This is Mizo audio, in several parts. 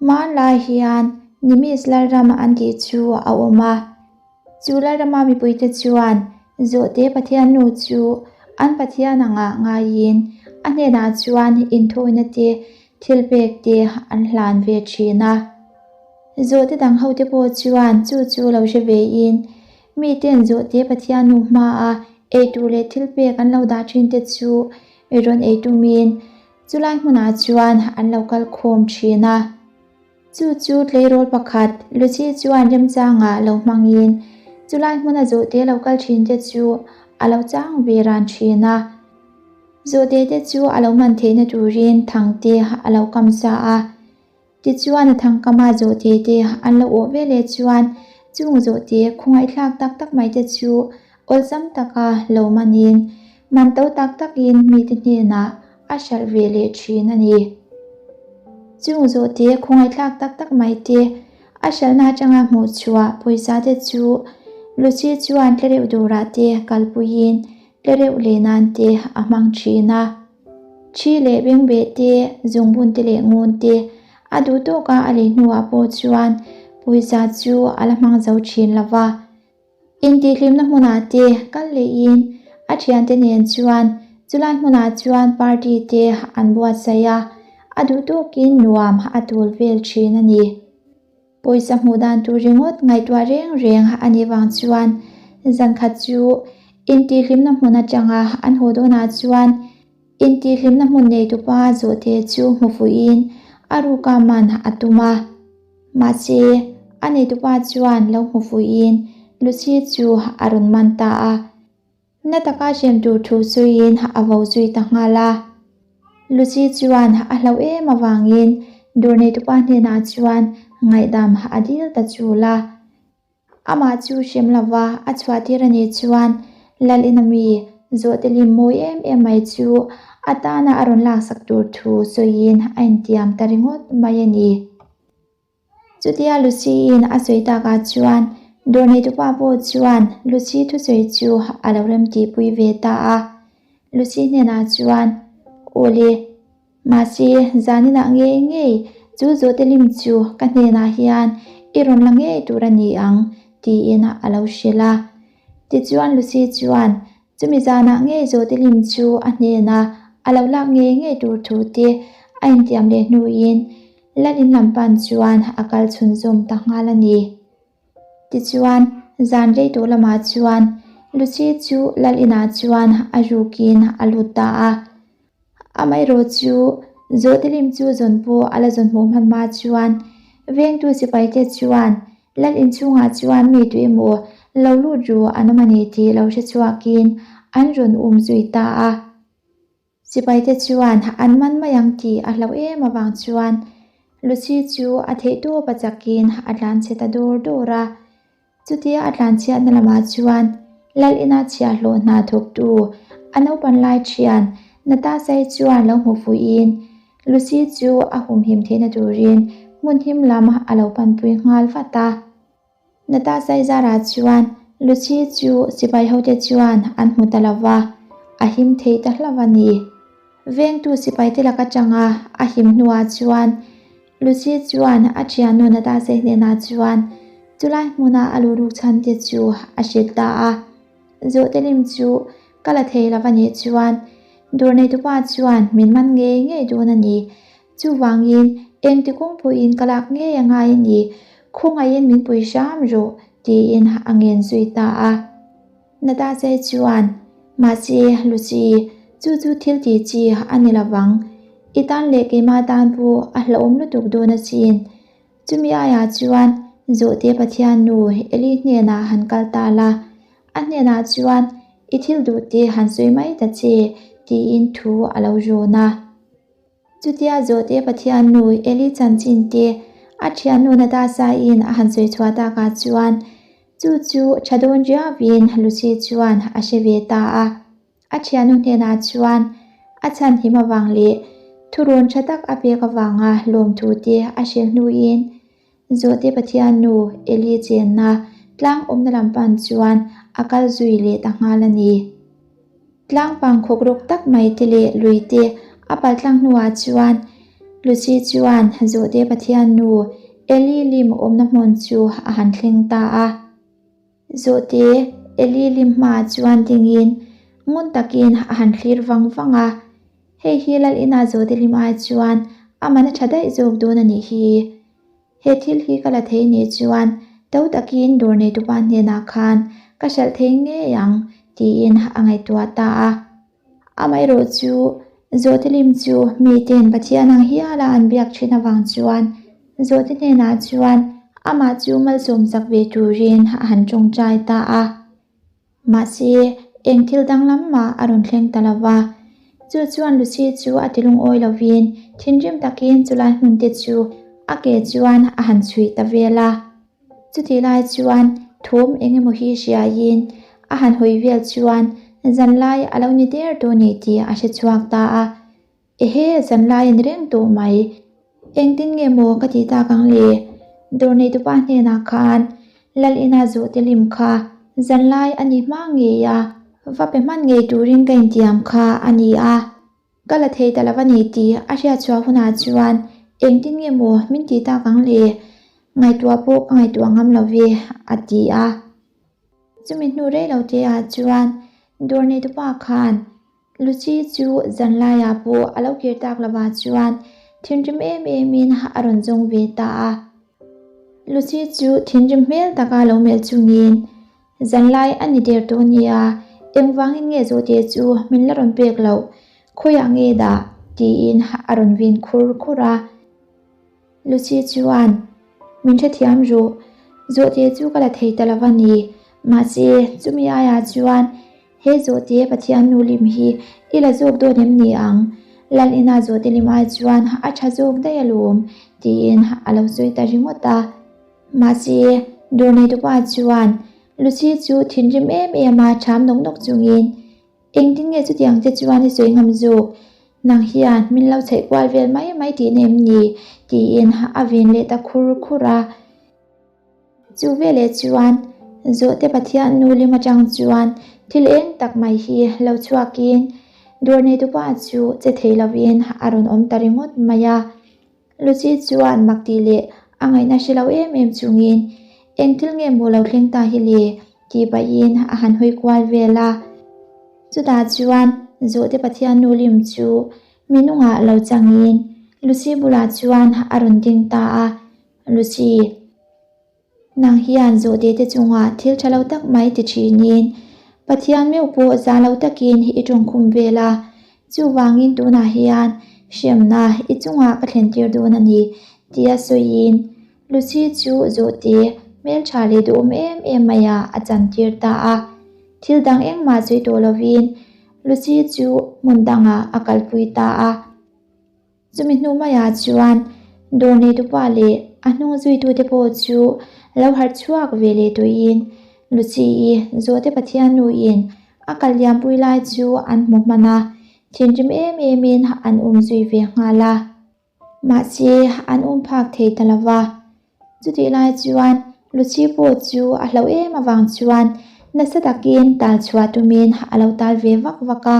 Hmanlai hian Nimis Lalram an tih chu a awm a. Chu Lalrama mipuite chuan Zawhte Pathian nu chu an Pathian angah ngaiin a hnenah chuan inthawina te, thilpek te an hlan ve thin a. Zawhte dang hote pawh chuan chu chu lo hre vein miten Zawhte Pathian nu hmaa eitur leh thilpek an lo dah thinte chu rawn ei tumin Chulai hmunah chuan an lo kal khawm thin a. Chu chu tleirawl pakhat Lucy chuan remchangah lo hmangin chulai hmuna zawhte lo kal thin te chu a lo chang ve ran thin a. Zawhte te chu a lo man theihna turin thangte a lo kam sa a. Tichuan a thangkama zawhte te an lo awh veleh chuan chung zawhte khawngaihthlak tak tak mai te chu awlsam taka lo manin man to tak takin mite hnenah a hralh ve leh thin a ni. Chung zawhte khawngaihthlak tak tak mai te a hralhna atanga hmuh chhuah pawisa te chu Lucy chuan tlereuh dawrah te kalpuiin tlereuh leh nan te a hmang thin a. Thi leh bengbeh te, zungbun te leh ngun te a duh tawka a lei hnuah pawh chuan pawisa chu a la hmang zo thin lo va. Intihhlimna hmunah te kal lehin a thiante nen chuan chulai hmunah chuan party te an buatsaih a, a duh tawkin nuam a tul vel thin a ni. Pawisa hmuh dan tur ringawt ngaihtuah reng reng a nih vang chuan zan khat chu intihhlimna hmun atanga an haw dawnah chuan intihhlimna hmun neitupa zawhte chu hmu fuhin a ruka man a tum a. Mahse, a neitupa chuan lo hmu fuhin Lucy chu a rawn man ta a. Na taka hrem tur thu sawiin a vo zui ta nghal a. Lucy chuan a hlauh em avangin dawr neitupa hnenah chuan ngaihdam a dil ta chul a. Amah chu hrem lova a chhuah tir a nih chuan Lalina mi zawhte lim mawi em em mai chu a tana a rawn laksak tur thu sawiin a intiam ta ringawt mai a ni. Chutia Lucy-in a sawi takah chuan dawr neitupa pawh chuan Lucy thusawi chu a lo remtihpui ve ta a. Lucy hnenah chuan, Aw le, mahse zaninah ngei ngei chu zawhte lim chu ka hnenah hian i rawn la ngei tur a ni ang, tiin a lo hrilh a. Tichuan Lucy chuan Chumi zanah ngei zawhte lim chu a hnena a lo lak ngei ngei tur thu te a intiam leh hnuin Lal in lam pan chuan a kal chhunzawm ta nghal a ni. Tichuan, zan rei tawh lamah chuan Lucy chu Lal inah chuan a rukin a lut ta a. Amaherawh chu zawhte lim chu zawn pawh a la zawn hmuh hman hma chuan vengtu sipaite chuan Lal inchhungah chuan mi tu emaw lo lut ru an awm a ni tih lo hre chhuakin an rawn um zui ta a. Sipaite chuan an man mai ang tih a hlauh em avang chuan Lucy chu a theihtawp a chakin a tlanchhe ta dawr dawr a. Chutia a tlanchhiatna lamah chuan Lal ina chhiahhlawh hna thawktu a naupan lai thian Natasai chuan lo hmu fuihin Lucy chu a humhim theihna turin hmun him lam a lo panpui nghal vat a. Natasai zarah chuan Lucy chu sipai hote chuan an hmu ta lo va, a him thei ta hlauh a ni. Vengtu sipaite lak atanga a him hnuah chuan Lucy chuan a thiannu Natasha hnenah chuan chulai hmuna a luhruk chhan te chu a hrilh ta a. Zawhte lim chu ka la thei lo a nih chuan dawr neitupa chuan min man ngei ngei dawn a ni. Chuvangin engti kawng pawhin ka lak ngei a ngai a ni, khawngaihin min pui hram rawh tiin a ngen zui ta a. Natasha chuan, Mahse, Lucy, chu chu thil tih chi a ni lovang. I tan leh keimah tan pawh a hlauhawm lutuk dawn asin. Chumi aiah chuan Zawhte Pathian nu Eli hnenah han kal ta la, a hnenah chuan i thil duh te han sawi mai ta che, tiin thu a lo rawn a. Chutia Zawhte Pathian nu Eli chanchin te a thiannu Natasha-in a han sawi chhuah takah chuan chu chu tha dawn riauin Lucy chuan a hre ve ta a. A thiannu hnenah chuan a chhan him avang leh thurawn tha tak a pek avanga lawmthu te a hrilh hnuin Zawhte Pathian nu Eli chenna tlang awmna lam pan chuan a kal zui leh ta nghal a ni. Tlang pang khawk rawk tak mai te leh lui te a pal tlang hnuah chuan Lucy chuan Zawhte Pathian nu Eli lim awmna hmun chu a han thleng ta a. Zawhte Eli lim hmaah chuan dingin ngun takin a han thlir vang vang a. Hei hi Lal ina Zawhte lim ai chuan a man a tha daih zawk dawn a nih hi. He thil hi ka la thei nih chuan to takin dawr neitupa hnenah khan ka hralh thei ngei ang tiin a ngaihtuah ta a. Amaherawh chu Zawhte lim chu miten Pathian ang hiala an biak thin avang chuan Zawhte hnenah chuan amah chu malsawm chak ve turin a han tawngtai ta a. Mahse, eng thil danglam mah a rawn thleng ta lo va. Chu chuan Lucy chu a ti lungawi lovin thinrim takin chulai hmun te chu a ke chuan a han chhuih ta vel a. Chutih lai chuan thawm eng emaw hi hriaiin a han hawi vel chuan zanlai a lo ni der tawh ni tih a hre chhuak ta a. Ehe, zanlai a ni reng tawh mai. Engtin nge maw ka tih tak ang le? Dawr neitupa hnenah khan Lal ina zawh te lim kha zanlai a ni hma ngei a, va pe hman ngei turin ka intiam kha a ni a. Ka la thei ta lo a ni tih a hriat chhuah hunah chuan engtin nge maw min tih tak ang le? Ngaihtuah pawh ka ngaihtuah ngam lo ve, a ti a. Chumi hnu rei lo te ah chuan dawr neitupa khan Lucy chu zanlaiah pawh a lo kir tak lovah chuan thinrim em emin a rawn zawng ve ta a. Lucy chu thinrim hmel taka lo melh chungin Zanlai a ni der tawh nia, engvangin nge zawhte chu min la rawn pek loh, khawiah nge dah? tiin a rawn vin khur khur a. Lucy chuan, Min hrethiam ruh, zawhte chu ka la thei ta lo va ni, mahse chumi aiah chuan he zawhte Pathian nu lim hi i la zawk dawn em ni ang? Lal ina zawhte lim ai chuan a tha zawk daih alawm, tiin a lo sawi ta ringawt a. Mahse, dawr neitupa chuan Lucy chu thinrim em em a ṭham nawk nawk chungin, Engtin nge chutiang te chuan i sawi ngam zawk? Nang hian min lo chhaih kual vel mai mai tihna em ni? tiin a ven leh ta khur khur a. Chu veleh chuan Zawhte Pathian nu lim aṭang chuan thil eng tak mai hi lo chhuakin dawr neitupa chu che thei lovin a rawn awm ta ringawt mai a. Lucy chuan mak tih leh a ngaihna hre lo em em chungin, Eng thil nge maw lo thleng ta hi le? tih pahin a han hawi kual vel a. Chutah chuan Zawhte Pathian nu lim chu mi nungah lo changin Lucy bulah chuan a rawn ding ta a, Lucy. Nang hian zawhte te chungah thil tha lo tak mai ti thinin Pathian meuh pawh za lo takin i tawngkhum vel a, chuvangin tunah hian hremna i chungah ka thlen tir dawn a ni tia sawiin Lucy chu zawhte hmeltha leh duhawm em em maiah a chantir ta a. Thil dang engmah sawi tawh lovin Lucy chu hmun dangah a kalpui ta a. Chumi hnu maiah chuan dawr neitupa leh a hnung zuitute pawh chu lo harh chhuak ve leh tawhin Lucy-i Zawhte Pathian nuin a kal liampui lai chu an hmu hman a, thinrim em emin an um zui ve nghal a. Mahse, an um phak thei ta lo va. Chutih lai chuan Lucy pawh chu a hlauh em avang chuan nasa takin tal chhuah tumin a lo tal ve vak vak a.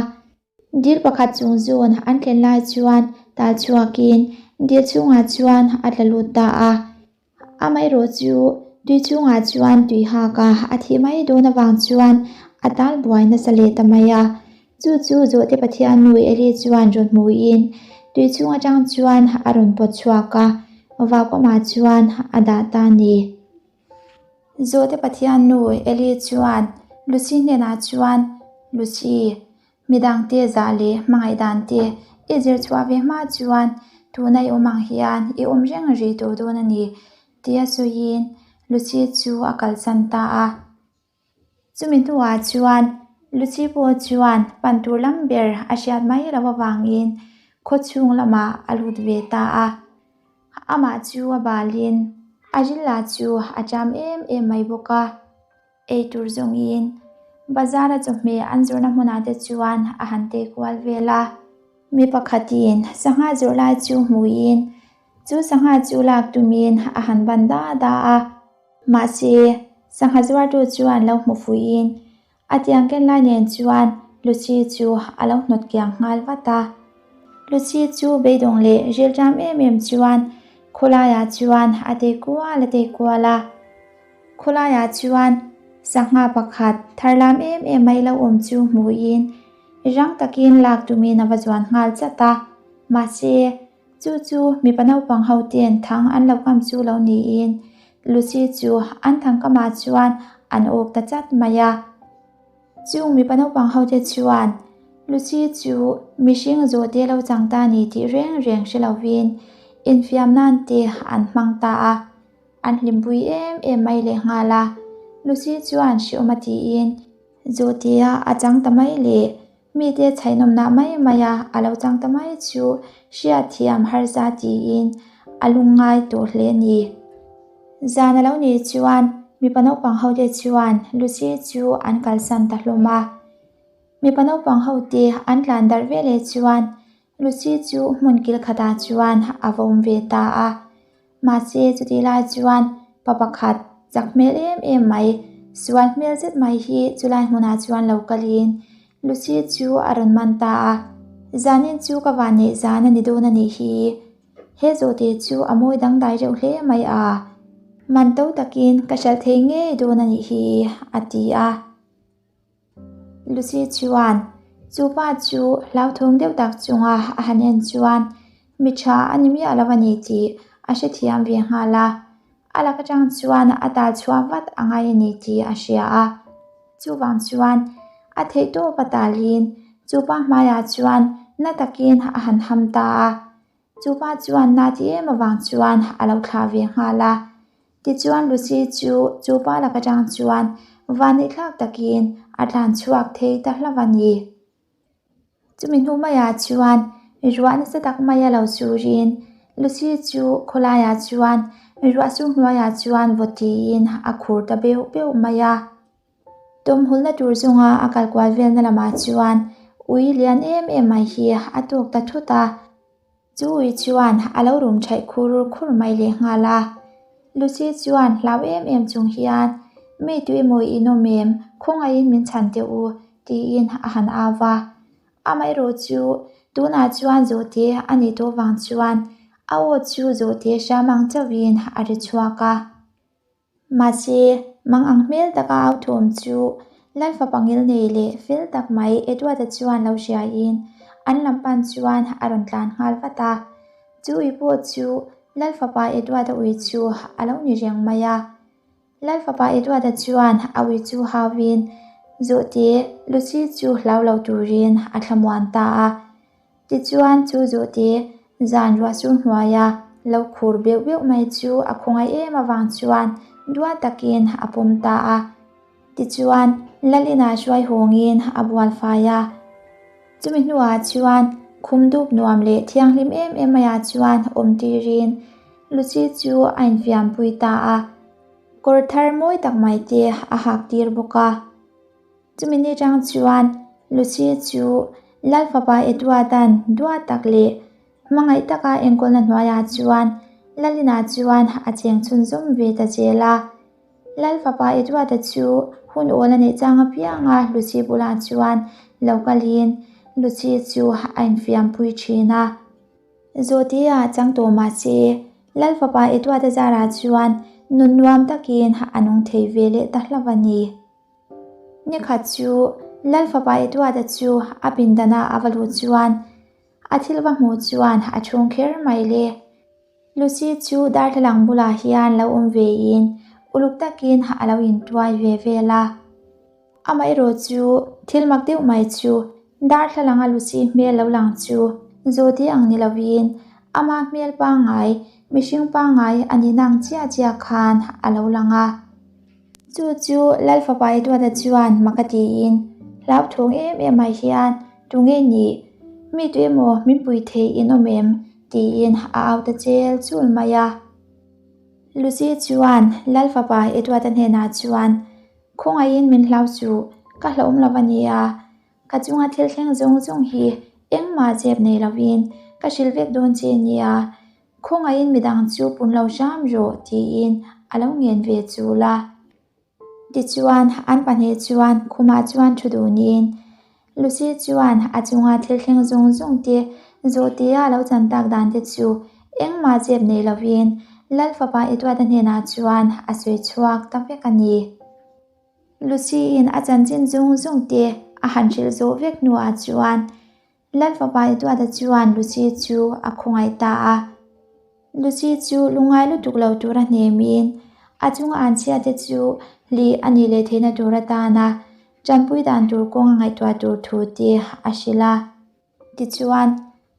Dil pakhat chung zawn an thlen lai chuan tal chhuakin dil chhungah chuan a tla lut ta a. Amaherawh chu tui chhungah chuan tui hak a, a thih mai dawn avang chuan a tal buai nasa leh ta mai a. Chu chu Zawhte Pathian nu Eli chuan rawn hmuhin tui chhung atang chuan a rawn pawt chhuak a, vaukamah chuan a dah ta a ni. Zawhte Pathian nu Eli chuan Lucy hnenah chuan, Lucy, Midangte zah leh hmangaih dante i zir chhuah ve hma chuan tuna i awm ang hian i awm reng rih tawh dawn a ni, tia sawiin Lucy chu a kalsan ta a. Chumi hnuah chuan Lucy pawh chuan pan tur lam ber a hriat mai loh avangin khaw chhung lamah a lut ve ta a. Amah chu a balin a ril-ah chu a ṭam em em mai bawk a. Ei tur zawngin bazar-a chawhmeh an zawrhna hmunah te chuan a han tei kual vel a. Mi pakhatin sangha zawrh lai chu hmuin chu sangha chu lak tumin a han ban da da a. Mahse, sangha zuartu chuan lo hmu fuihin a tiang ken lai nen chuan Lucy chu a lo hnawt kiang nghal vat a. Lucy chu beidawng leh rilṭam em em chuan khawlaiah chuan a tei kual a tei kual a. Khawlaiah chuan sangha pakhat tharlam em em mai lo awm chu hmuhin rang takin lak tumin a va zuan nghal chat a. Mahse, chu chu mipa naupang ho ten thang an lo kam chu lo niin Lucy chu an thang kamah chuan an awk ta chat mai a. Chung mipa naupang ho te chuan Lucy chu mihring zawhte lo chang ta ni tih reng reng hre lovin infiam nan te an hmang ta a. An hlimpui em em mai lehnghal a, Lucy chuan hreawm a tiin Zawhtea a chang ta mai leh mite chhainawmnah mai maia a lo chang ta mai chu hriatthiam harsa tiin a lungngai tawh hle a ni. Zan a lo nih chuan mipa naupang hote chuan Lucy chu an kalsan ta hlawm a. Mipa naupang hote an tlan darh veleh chuan Lucy chu hmun kil khatah chuan a va awm ve ta a. Mahse chutih lai chuan pa pakhat chak hmel em em mai, sual hmel zet mai hi chulai hmunah chuan lo kalin Lucy chu a rawn man ta a, Zanin chu ka van neih zan a ni dawn a nih hi. He zawhte chu a mawi dangdai reuh hle mai a, man to takin ka hralh thei ngei dawn a nih hi, a ti a. Lucy chuan chu pa chu hlauthawng deuh tak chunga a han en chuan mi tha a ni miah lo a ni tih a hrethiam ve nghal a, a lak atang chuan a tal chhuah vat a ngai a ni tih a hria a. Chuvang chuan a theihtawp a talin chu pa hmaiah chuan na takin a han ham ta a. Chupa chuan na ti em avang chuan a lo thlah ve nghal a. Tichuan Lucy chu chupa lak atang chuan vanneihthlak takin a tlan chhuak thei ta hlauh a ni. Chumi hnu maiah chuan ruah nasa tak mai a lo surin Lucy chu khawlaiah chuan ruah sur hnuaiah chuan vaw tiin a khur ta beuh beuh mai a. Tawmhulna tur zunga a kal kual velna lamah chuan ui lian em em mai hi a tawk ta thut a, chu ui chuan a lo rum thaih khur khur mai leh nghal a. Lucy chuan hlau em em chung hian, Mi tuimaw in awm em, khawngaihin min chhan teh u, tiin a han au va. Amaherawh chu tunah chuan zawhte a nih tawh vang chuan a aw chu zawhte hram ang chauhin a ri chhuak a. Mahse, mang ang hmel taka au thawm chu Lalfapa ngilnei leh fel tak mai Edward-a chuan lo hriain an lam pan chuan a rawn tlan nghal vat a. Chu ui pawh chu Lalfapa Edward-a ui chu a lo ni reng mai a. Lalfapa Edward-a chuan a ui chu hauin Zawhte Lucy chu hlau lo turin a thlamuan ta a. Tichuan chu zawhte zan ruah sur hnuaia lo khur beuh beuh mai chu a khawngaih em avang chuan duat takin a pawm ta a. Tichuan Lalina hruai hawngin a bual fai a. Chumi hnuah chuan khum dup nuam leh thianghlim em em maiah chuan awm tirin Lucy chu a infiampui ta a. Kawr thar mawi tak mai te a hak tir bawk a. Chumi ni tang chuan Lucy chu Lal fapa Edward-a'n duat tak leh hmangaih taka enkawlna hnuaiah chuan Lalina chuan a cheng chhunzawm ve ta zel a. Lal fapa Edward-a chu hun awl a neih chang apianga Lucy bulah chuan lo kalin Lucy chu a infiampui thin a. Zawhte-ah chang tawh mah se, Lal fapa Edward-a zarah chuan nun nuam takin a nung thei ve leh ta hlauh a ni. Nikhat chu Lal fapa Edward-a chu a pindana a va luh chuan a thil va hmuh chuan a chhung kher mai le. Lucy chu darthlalang bulah hian lo awm vein uluk takin a lo intuai ve vel a. Amaherawh chu thil mak deuh mai chu darthlalanga Lucy hmel lo lang chu zawhte ang ni lovin ama hmel pangngai, mihring pangngai a ni nang chiah chiah khan a lo lang a. Chu chu Lal fapa Edward-a chuan mak a tiin, Hlauthawng em em mai hian tu nge nih? Mi tu emaw min pui thei in awm em? tiin a au ta chel chul mai a. Lucy chuan Lal fapa Edward-a hnenah chuan, Khawngaihin min hlau suh, ka hlauhawm lo a nia. Ka chunga thil thleng zawng zawng hi engmah zep nei lovin ka hrilh vek dawn che nia. Khawngaihin midang chu pun lo hram rawh tiin a lo ngen ve chul a. Tichuan an pahnih chuan khumah chuan thu duhnin Lucy chuan a chunga thil thleng zawng zawng te Zawhtea a lo chan tak dan te chu engmah zep nei lovin Lal fapa Edward-a hnenah chuan a sawi chhuak ta vek a ni. Lucy-in a chanchin zung zung te a han hrilh zawh vek hnuah chuan Lal fapa Edward-a chuan Lucy chu a khawngaih ta a. Lucy chu lungngai lutuk lo tura hnemin a chunga an chhiate chu hlih a nih leh theihna tur atana tanpui dan tur kawng a ngaihtuah tur thu te a hrilh a. Tichuan,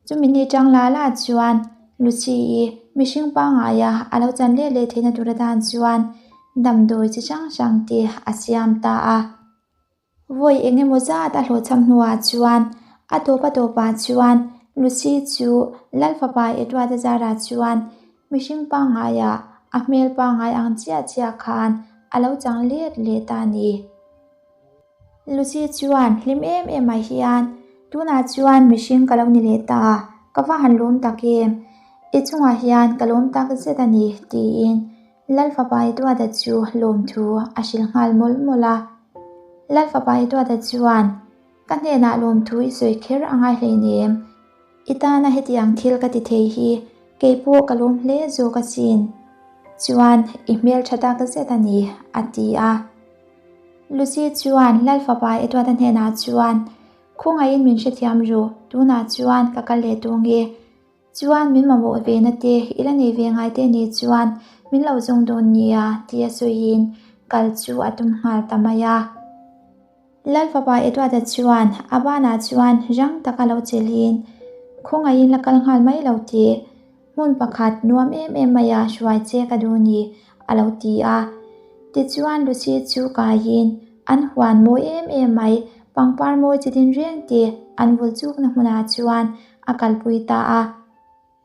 chumi ni tang la la chuan Lucy-i mihring pangngaia a lo chan let leh theihna tur atan chuan damdawi chi hrang hrang te a siam ta a. Vawi eng emaw zat a hlawhchham hnuah chuan a tawp a tawpah chuan Lucy chu Lal fapa Edward-a zarah chuan mihring pangngaia a hmel pangngai ang chiah chiah khan a lo chang let leh ta a ni. Lucy chuan hlim em em ah hian tunah chuan mihring ka lo ni leh ta, ka va han lawm tak em? I chungah hian ka lawm tak zet a ni tiin Lal fapa Edward-a chu lawmthu a hrilh nghal mawlh mawlh a. Lal fapa Edward-a chuan ka hnenah lawmthu i sawi kher a ngai hleinem, i tana hetiang thil ka ti thei hi kei pawh ka lawm hle zawk asin, chuan i hmeltha tak zet a ni a ti a. Lucy chuan Lal fapa Edward-a hnenah chuan, Khawngaihin min hrethiam ru, tunah chuan ka kal leh tung e. Chuan min mamawh ve na te i la nei ve ngai te nih chuan min lo zawng dawn nia tia sawiin kal chu a tum nghal ta mai a. Lal fapa Edward-a chuan a banah chuan rang taka lo chelhin, Khawngaihin la kal nghal mai lo teh. Hmun pakhat nuam em em maia hruai che ka duh ni, a lo ti a. Tichuan Lucy chu kaiin an huan mawi em em mai, pangpar mawi chi din reng te an vul chukna hmunah chuan a kalpui ta a.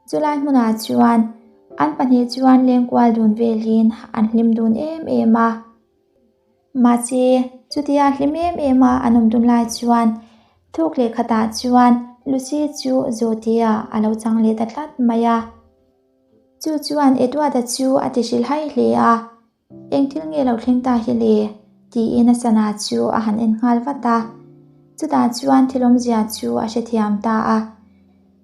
Chulai hmunah chuan an pahnih chuan lengkual dun velin an hlim dun em em a. Mahse, chutia hlim em em a an awm dun lai chuan thuk leh khatah chuan Lucy chu Zawhtea a lo chang leh ta tlat mai a. Chu chuan Edward-a chu a ti hrilhai hle a, Eng thil nge lo thleng ta hi le? tiin a sana chu a han en nghal vat a. Chutah chuan thil awmzia chu a hrethiam ta a.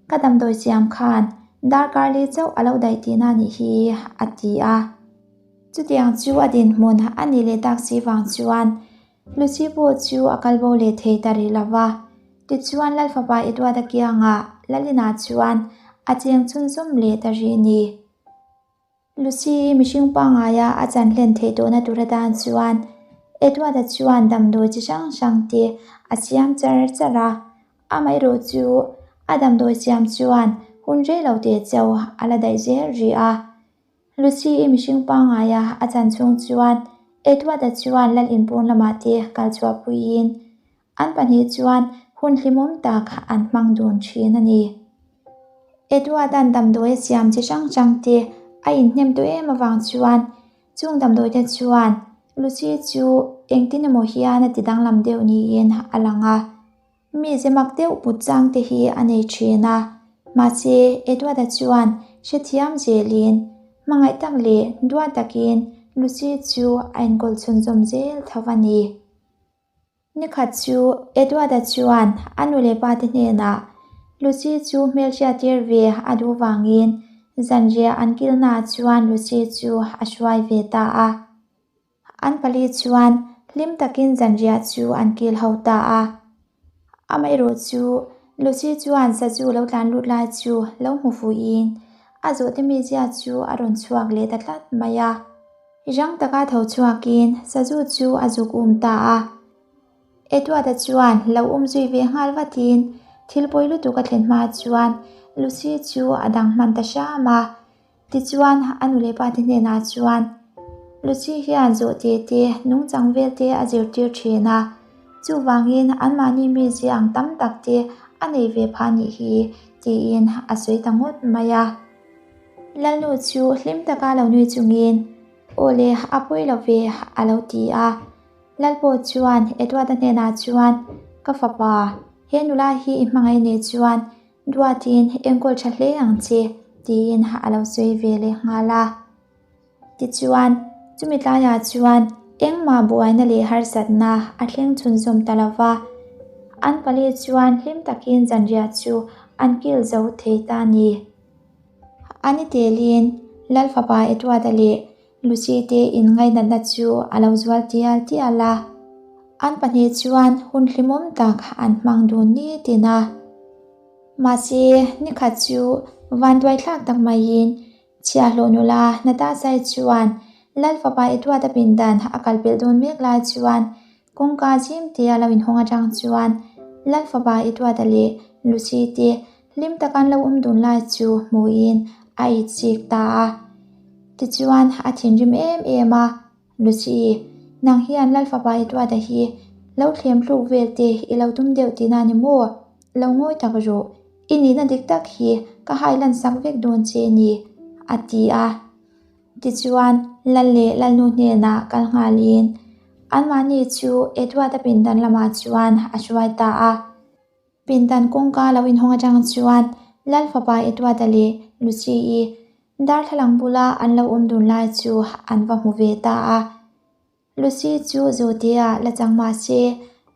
Ka damdawi siam khan darkar li chauh a lo daih tihna a nih hi, a ti a. Chutiang chu a dinhmun a nih leh tak si vang chuan Lucy pawh chu a kal bo leh thei ta rih lo va. Tichuan Lal fapa Edward-a kiangah Lalina chuan a cheng chhunzawm leh ta rih ni. Lucy mihring pangaia a chan hlen theih tawhna tur atan chuan Edward-a chuan damdawi chi hrang hrang te a siam char char a. Amaherawh chu a damdawi siam chuan hun rei lo teh chauh a la daih zel rih a. Lucy-i mihring pangngaia a chan chhung chuan Edward-a chuan Lal inpawn lamah te kal chhuah puiin an pahnih chuan hun hlimawm tak an hmang dun thin a ni. Edward-a'n damdawi a siam chi hrang hrang te a inhnem tawh em avang chuan chung damdawi te chuan Lucy chu engtin emaw hian a ti danglam deuh niin a lang a. Mi zemak deuh put chang te hi a nei thin a, mahse Edward-a chuan hrethiam zelin hmangaih tak leh duat takin Lucy chu a enkawl chhunzawm zel tho a ni. Nikhat chu Edward-a chuan a nu leh pa te hnenah Lucy chu hmelhriat tir ve a duh vangin zanriah an kilnaah chuan Lucy chu a hruai ve ta a. An pali chuan hlim takin zanriah chu an kil ho ta a. Amaherawh chu Lucy chuan sazu lo tlan lut lai chu lo hmu fuhin a zawhte mizia chu a rawn chhuak leh ta tlat mai a. Rang taka tho chhuakin sazu chu a zuk um ta a. Edward-a chuan lo um zui ve nghal vatin thil pawi lutuk a thlen hma chuan Lucy chu a dang hman ta hram a. Tichuan, a nu leh pate hnenah chuan Lucy hian zawhte te nungchang vel te a zirtir thin a, chuvangin anmahni mizia ang tam tak te a nei ve phah nih hi tiin a sawi ta ngawt mai a. Lalnu chu hlim taka lo nui chungin, Aw le, a pawi lo ve, a lo ti a. Lal pawh chuan Edward-a hnenah chuan, Ka fapa, he nula hi i hmangaih nei chuan Duatin enkawl tha hle ang che tiin a lo sawi ve leh nghal a. Tichuan, chumi tlaiah chuan engmah buaina leh harsatna a thleng chhunzawm ta lo va. An pali chuan hlim takin zanriah chu an kil zo thei ta a ni. A ni telin Lal fapa Edward-a leh Lucy te inngainatna chu a lo zual tial tial a, an pahnih chuan hun hlimawm tak an hmang dun nitin a. Mahse, nikhat chu vanduaithlak tak maiin Chhiahhlawh nula Natasai chuan Lal fapa Edward-a pindan a kal pelh dawn mek lai chuan kawngka zim te a lo inhawng atang chuan Lal fapa Edward-a leh Lucy te hlim taka an lo awm dun lai chu hmuhin a itsik ta a. Tichuan a thinrim em em a, Lucy, nang hian Lal fapa Edward-a hi lo thlem thluk vel te i lo tum deuh tihna ni maw? Lo ngawi tak rawh. I nihna dik tak hi ka hai lansak vek dawn che ni, a ti a. Tichuan, Lal leh Lalnu hnenah kal nghalin anmahni chu Edward-a pindan lamah chuan a hruai ta a. Pindan kawngka lo inhawng atang chuan Lal fapa Edward-a leh Lucy-i darthlalang bula an lo awm dun lai chu an va hmu ve ta a. Lucy chu Zawhtea la chang mah se,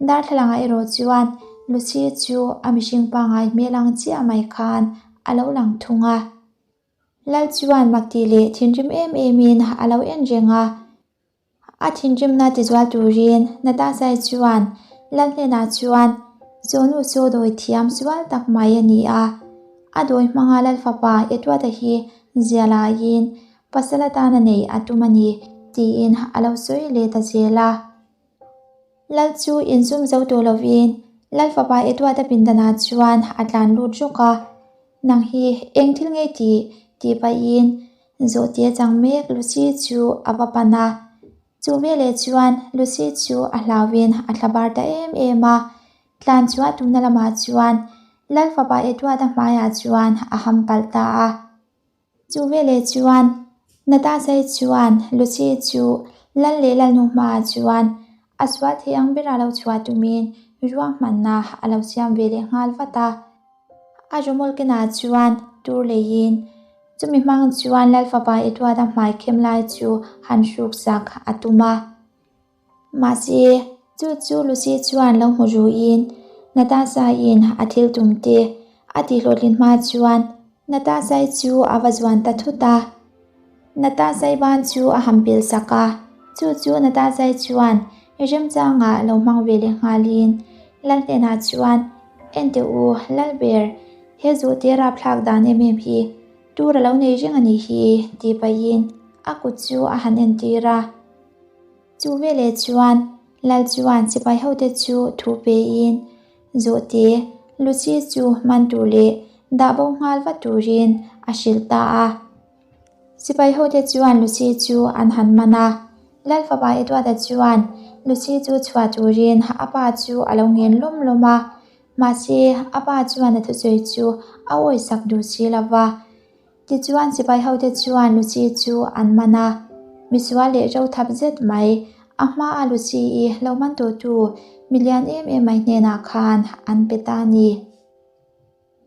darthlalangah erawh chuan Lucy chu a mihring pangngai hmel ang chiah mai khan a lo lang thung a. Lal chuan makti leh thinrim em emin a lo en reng a. A thinrimna tizual turin Natasai chuan Lal hnenah chuan, Chawhnu chu dawi thiam sual tak mai a ni a, a dawi hmanga Lal fapa Edward-a hi zia laiin Pasal atana nei a tum a ni, tiin a lo sawi leh ta zel a. Lal chu inzum zo tawh lovin Lal fapa Edward-a pindanah chuan a tlan lut rawk a, Nang hi eng thil ngei tih? tih pahin zawhte chang mek Lucy chu a va pan a. Chu veleh chuan Lucy chu a hlauhin a thlabar ta em em a, tlan chhuah tumna lamah chuan Lal fapa Edward-a hmaiah chuan a ham palh ta a. Chu veleh chuan Natasai chuan Lucy chu Lal leh Lalnu hmaah chuan a sual thei ang bera lo chhuah tumin ruahmanna a lo siam ve leh nghal vat a. A rawmawl kenah chuan tur leiin chumi hmang chuan Lal fapa Edward-a hmai khem lai chu han hruksak a tum a. Mahse, chu chu Lucy chuan lo hmu ruin Natasha-in a thil tum te a tihhlawhtlin hma chuan Natasha-i chu a va zuan ta thut a. Natasha-i ban chu a han pil sak a, chu chu Natasha-i chuan remchangah lo hmang ve leh nghalin Lal hnenah chuan, Enteh u, Lalber, he zuhte rapthlak dan em em hi tur a lo nei reng a nih hi, tih pahin a kut chu a han entir a. Chu veleh chuan Lal chuan sipai hote chu thu pein Zawhte Lucy chu man tur leh dah bo nghal vat turin a hrilh ta a. Sipai hote chuan Lucy chu an han man a, Lal fapa Edward-a chuan Lucy chu chhuah turin a pa chu a lo ngen lawm lawm a, mahse a pa chuan a thusawi chu a awisak duh si lo va. Tichuan sipai hote chuan Lucy chu an man a, misual leh ro thap zet mai, a hmaa Lucy-i lo man tawhtu milian em em mai hnenah khan an pe ta a ni.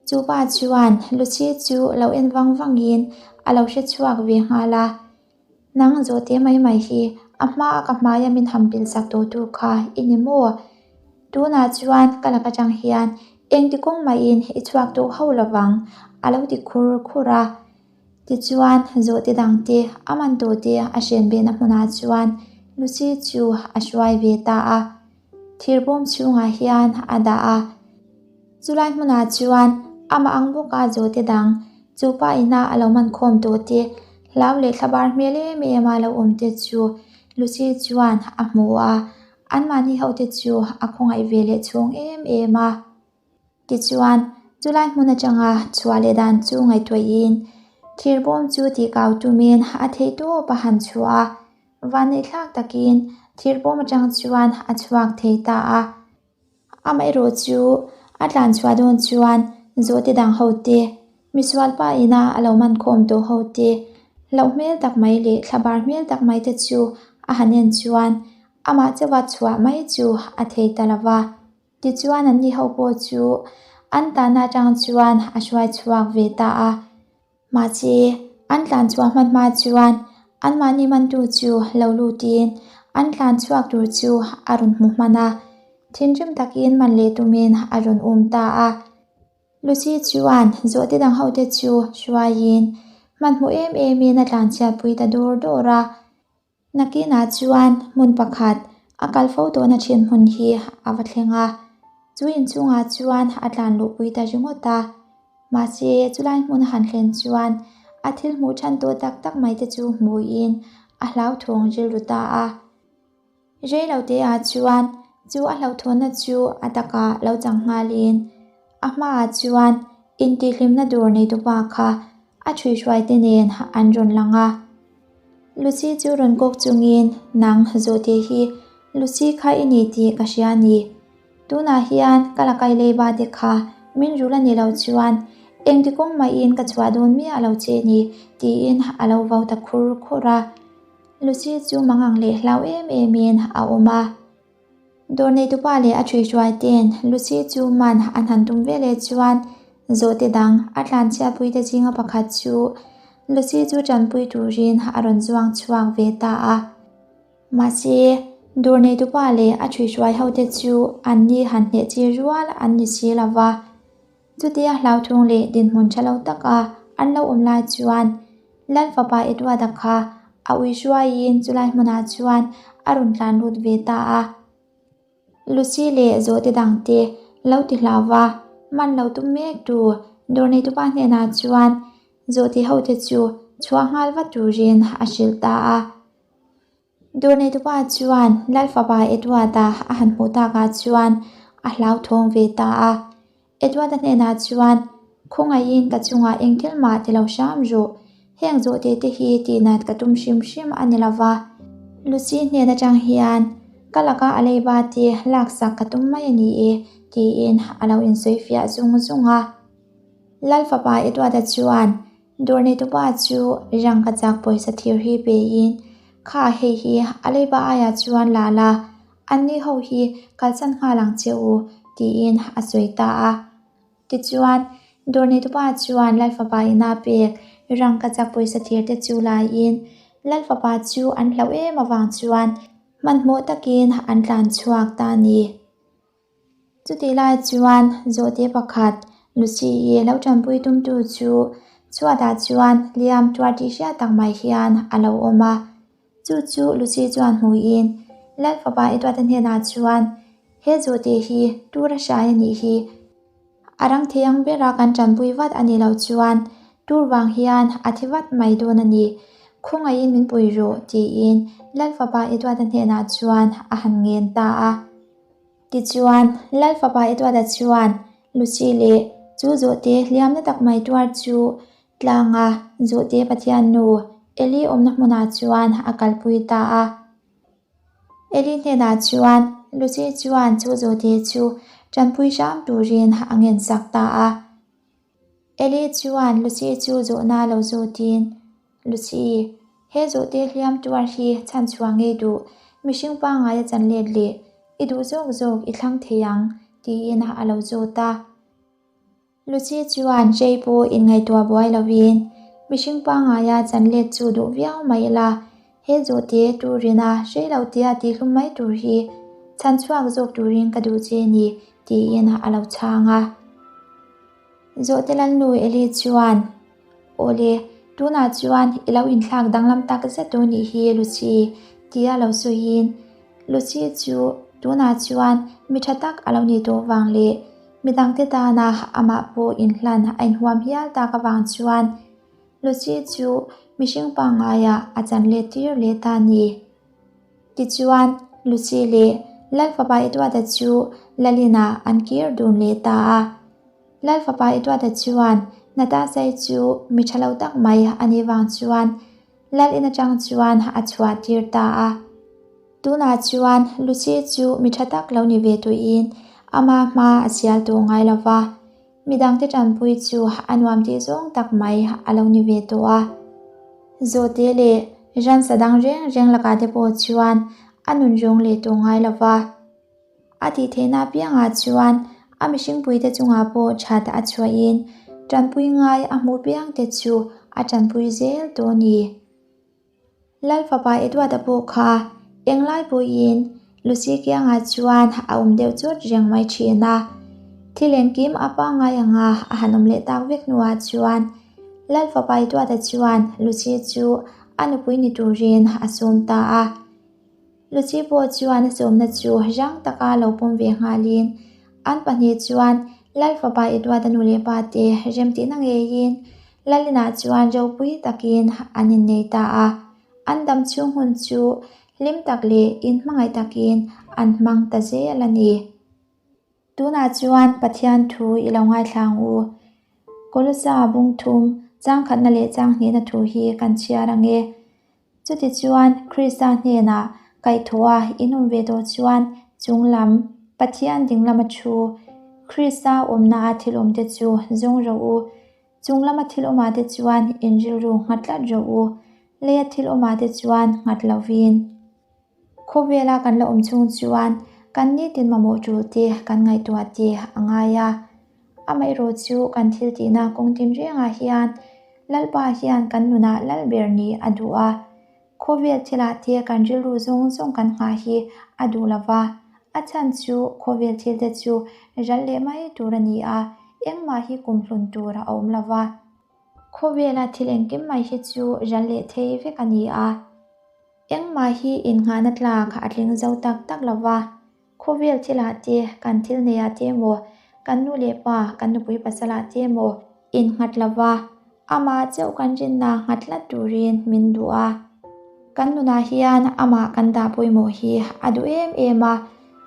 Chu pa chuan Lucy chu lo en vang vangin a lo hre chhuak ve nghal a, Nang zawhte mai mai hi a hmaa ka hmaia min han pilsak tawhtu kha i ni maw? Tunah chuan ka lak atang hian engti kawng mahin i chhuak tawh ho lovang a lo ti khur khur a. Tichuan zawhte dangte a man tawhte a hren behna hmunah chuan Lucy chu a hruai ve ta a. Thirbawm chhungah hian a dah a. Chulai hmunah chuan amah ang bawka zawhte dang chu pa ina a lo man khawm tawh te, hlau leh thlabar hmel em em a lo awm te chu Lucy chuan a hmu a, anmahni hote chu a khawngaih ve leh chhawng em em a. Tichuan, chulai hmun atanga chhuah leh dan chu ngaihtuahin thirbawm chu tihkau tumin a theihtawp a han chhuah a, vanneihthlak takin thirbawm atang chuan a chhuak thei ta a. Amaherawh chu a tlan chhuah dawn chuan zawhte dang hote, misual pa ina a lo man khawm tawh hote, hlauh hmel tak mai leh thlabar hmel tak mai te chu a han en chuan amah chauha chhuah mai chu a thei ta lo va. Tichuan anni ho pawh chu an tahna atang chuan a hruai chhuak ve ta a. Mahse, an tlan chhuah hman hma chuan anmahni mantu chu lo lutin an tlan chhuak tur chu a rawn hmu hman a, thinrim takin man leh tumin a rawn um ta a. Lucy chuan zawhte dang hote chu hruaiin hmanhmawh em emin a tlanchhiatpui ta dawr dawr a. Nakinah chuan hmun pakhat a kal fo tawhna thin hmun hi a va thleng a, chu inchungah chuan a tlan luhpui ta ringawt a. Mahse, chulai hmun a han thlen chuan a thil hmuh than tawh tak tak mai te chu hmuin a hlauthawng rilru ta a. Reiloteah chuan chu a hlauhthawnna chu a takah lo chang nghalin a hmaah chuan intihhlimna dawr neitupa kha a ṭhuihruaite nen an rawn lang a. Lucy chu rawn kawk chungin, Nang zawhte hi Lucy kha i ni tih ka hria a ni. Tunah hian ka la kai lei ba te kha min rul a ni lo chuan engti kawng mahin ka chhuah dawn miah lo che ni tiin a lo vau ta khur khur a. Lucy chu mangang leh hlau em emin a awm a. Dawr neitupa leh a ṭhuihruai ten Lucy chu man an han tum veleh chuan zawhte dang a tlanchhiatpuite zinga pakhat chu Lucy chu ṭanpui turin a rawn zuang chhuak ve ta a. Mahse, dawr neitupa leh a ṭhuihruai hote chu anni han hneh chi rual an ni si lo va. Chutia hlauthawng leh dinhmun tha lo taka an lo awm lai chuan Lal fapa Edward-a kha a ui hruaiin chulai hmunah chuan a rawn tlan lut ve ta a. Lucy leh zawhte dangte lo ti hlau va, man lo tum mek tu dawr neitupa hnenah chuan zawhte hote chu chhuah nghal vat turin a hrilh ta a. Dawr neitupa chuan Lal fapa Edward-a a han hmuh takah chuan a hlauthawng ve ta a. Edward-a hnenah chuan, Khawngaihin ka chungah eng thil mah ti lo hram rawh. Heng zawhte te hi tihnat ka tum hrim hrim a ni lova. Lucy hnen atang hian ka laka a leiba te laksak ka tum mai a ni e, tiin a lo insawifiah zung zung a. Lal fapa Edward-a chuan Dawr neitupa chu rangka chak pawisa thir hi peiin, Kha hei hi a leiba aiah chuan la la, anni ho hi kalsan nghal ang che u, tiin a sawi ta a. Tichuan, dawr neitupa chuan Lalfapa ina pek rangka chak pawisa thir te chu laiin, Lalfapa chu an hlauh em avang chuan hmanhmawh takin an tlan chhuak ta a ni. Chutih lai chuan zawhte pakhat Lucy-i lo tanpui tumtu chu chhuatah chuan hliam tuar tih hriat tak mai hian a lo awm a. Chu chu Lucy chuan hmuhin Lal fapa Edward-a hnenah chuan, He zawhte hi tur a hrai a nih hi. A rang thei ang bera kan tanpui vat a nih loh chuan tur vang hian a thi vat mai dawn a ni. Khawngaihin min pui rawh, tiin Lal fapa Edward-a hnenah chuan a han ngen ta a. Tichuan, Lal fapa Edward-a chuan Lucy leh chu zawhte hliamna tak mai tuar chu tlanga zawhte Pathian nu Eli awmna hmunah chuan a kalpui ta a. Eli hnenah chuan Lucy chuan chu zawhte chu tanpui hram turin a ngensak ta a. Eli chuan Lucy chu zawhna lo zawtin, Lucy, he zawhte hliam tuar hi chhan chhuah ngei duh, mihring pangngaia chan let leh i duh zawk zawk i thlang thei ang, tiin a lo zawt a. Lucy chuan Jay pawh inngaihtuah buai lovin, Mihring pangngaia chan let chu duh viau mai ila, he zawhte turina hrei lo tia tihhlum mai tur hi chhan chhuak zawk turin ka duh che ni, tiin a lo chhang a. Zawhte Lalnu Eli chuan, Awle, tunah chuan i lo inthlak danglam tak zet tur nih hi Lucy, tia lo sawiin Lucy chu tunah chuan mi tha tak a lo nih tawh vang leh midangte tana amah pawh inhlan a inhuam hial tak avang chuan Lucy chu mihring pangngaiah a chan let tir leh ta a ni. Tichuan, Lucy leh Lal fapa Edward-a chu Lalin-ah an kir dun leh ta a. Lal fapa Edward-a chuan Natasha-i chu mi tha lo tak mai a nih vang chuan Lalin atang chuan a chhuah tir ta a. Tunah chuan Lucy chu mi tha tak lo ni ve tuiin ama hma a sial tawh ngai lo va. Midangte tanpui chu a nuam tih zawng tak mai a lo ni ve tawh a. Zawhte leh ransa dang reng reng lakah te pawh chuan a nun rawng leh tawh ngai lo va. A tih theihna apiangah chuan a mihringpuite chungah pawh that a chhuahin tanpui ngai a hmuh piangte chu a tanpui zel tawh a ni. Lal fapa Edward-a pawh kha englai pawhin Lucy kiangah chuan a awm deuh chawt reng mai thin a. Thil engkim a pangngai anga a han awm leh tak vek hnuah chuan Lal fapa Ituata chuan Lucy chu a nupui ni turin a sawm ta a. Lucy pawh chuan a sawmna chu rang taka lo pawm ve nghalin an pahnih chuan Lal fapa Ituata nu leh pa te remtihna ngeiin Lalinah chuan ropui takin an innei ta a. An dam chhung hun chu hlim tak leh inhmangaih takin an hmang ta zel a ni. Tunah chuan Pathian thu i lo ngaithla ang u. Kolosa bung thum changkhatna leh changhnihna thu hi kan chhiar ang e. Chutichuan Krista hnenah kaihthawha in awm ve tawh chuan chung lam Pathian ding lama thu Krista awmnaa thil awmte chu zawng rawh u. Chung lama thil awmah te chuan in rilru nghat tlat rawh u. Leia thil awmah te chuan nghat lovin. Khawvela kan la awm chhung chuan kan nitin mamawh tul te kan ngaihtuah te a ngai a. Amaherawh chu kan thil tihna kawng tinrengah hian Lalpa hian kan nunah lal ber nih a duh a. Khawvel thilah te kan rilru zawng zawng kan nghah hi a duh lo va. A chhan chu khawvel thil te chu ral leh mai tur a ni a, engmah hi kumhlun tur a awm lo va. Khawvela thil engkim mai hi chu ral leh thei vek a ni a. Engmah hi innghahna tlak a tling zo tak tak lo va, khawvel thilah te, kan thil neiah te emaw, kan nu leh pa, kan nupui pasalah te emaw innghat lo va, amah chauh kan rinna nghat tlat turin min duh a. Kan nunah hian amah kan dah pawimawh hi a duh em em a,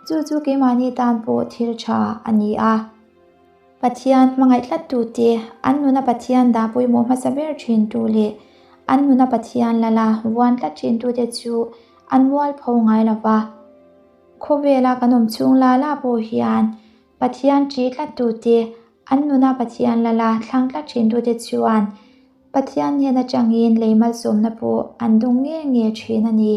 chu chu keimahni tan pawh thil tha a ni a. Pathian hmangaih tlattute, an nuna Pathian dah pawimawh hmasa ber thintu leh an nuna Pathian lala vuan tlat thintute chu an mualpho ngai lo va. Khawvela kan awm chhung la la pawh hian Pathian ṭi tlattute, an nuna Pathian lala thlang tlat thintute chuan Pathian hnen atangin lei malsawmna pawh an dawng nge nge thin a ni.